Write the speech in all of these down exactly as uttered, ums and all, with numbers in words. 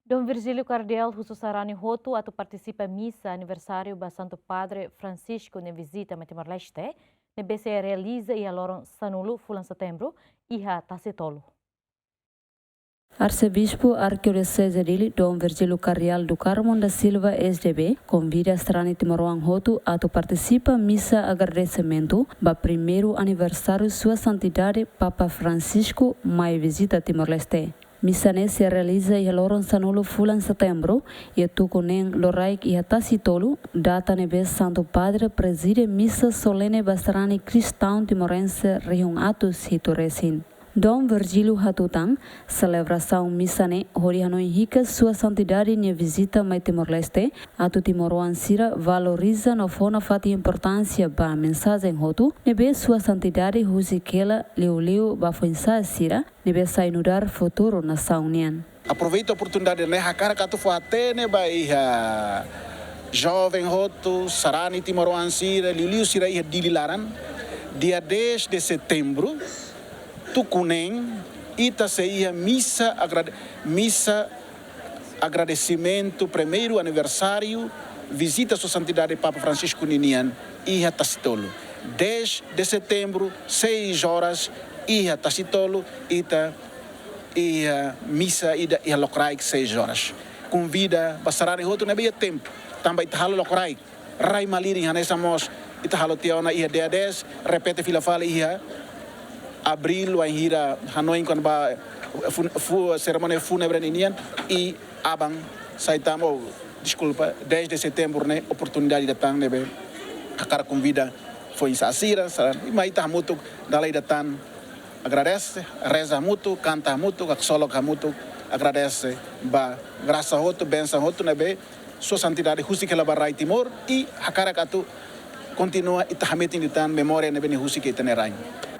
Dom Virgílio Kardeál husu sarani hotu atu partisipa misa aniversáriu ba Santu Padre Francisco nia vizita mai Timor-Leste, ne'ebé sei realiza iha loron sanulu fulan Setembru, iha Tasitolu. Arsebispu Arkidioseze Dili, Dom Virgílio Kardeál do Carmo da Silva, S D B, konvida sarani timoroan hotu atu partisipa misa agradesimentu ba primeiru aniversáriu Sua Santidade Papa Francisco mai vizita Timor-Leste. Misa ne'e sei realiza iha loron sanulu fulan Setembru, iha tuku neen loraik iha Tasitolu, data ne'ebé Santu Padre prezide misa solene ba sarani kristaun timorense rihun atus hitu resin. Dom Virgílio hatutan, selebrasaun misa ne'e hodi hanoin hikas Sua Santidade nia vizita mai Timor-Leste, atu timoroan sira valoriza no fó nafatin importánsia ba mensajen hotu ne'ebé Sua Santidade husik hela liuliu ba foin-sa'e sira ne'ebé sai nu'udar futuru nasaun nian. Aproveita oportunidade ne'e hakarak atu fó-hatene ba iha joven hotu, sarani timoroan sira, liuliu sira iha Dili laran, dia dez de setembro, tuku neen, ita sei iha misa agrade-, misa agradesimentu primeiru aniversáriu vizita Sua Santidade Papa Francisco ninian iha Tasitolu. Dez de setembro, seis horas, iha Tasitolu, ita iha misa ida iha lokraik seis horas. Konvida ba sarani hotu ne'ebé iha tempu, tanba ita halo lokraik rai malirin, hanesan mós ita halo tiha ona iha dia dez, repete fila fali iha abríl, wainhira hanoin kona-ba fun-, fu-, serimónia fúnebre ninian, i aban sai tan, oh, deskulpa, dez de setembro ne'e oportunidade ida tan ne'ebé hakarak konvida foin-sa'e sira, sira, i mai ita hamutuk dala ida tan agradese, reza hamutuk, kanta hamutuk, haksolok hamutuk, agradese ba grasa hotu, bensaun hotu ne'ebé Sua Santidade husik hela ba rai Timor, i hakarak atu kontinua ita hametin ita-nia memória ne'ebé nia husik iha ita-nia rain.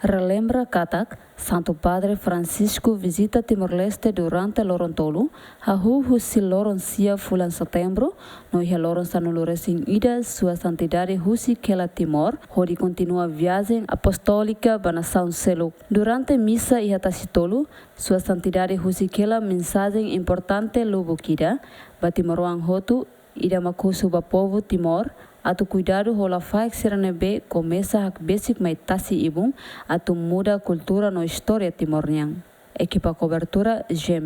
Relembra katak, Santu Padre Francisco vizita Timor-Leste durante loron tolu, hahú husi loron sia fulan Setembru, no iha loron sanulu resin ida Sua Santidade husik hela Timor, hodi kontinua viajen apostólika ba nasaun seluk. Durante misa iha Tasitolu, Sua Santidade husik hela mensajen importante lubuk ida ba timoroan hotu, ida mak husu ba povu Timor atu kuidadu ho lafaek sira ne'ebé komesa hakbesik mai tasi-ibun, atu muda kultura no istória Timor nian. Ekipa kobertura, G M.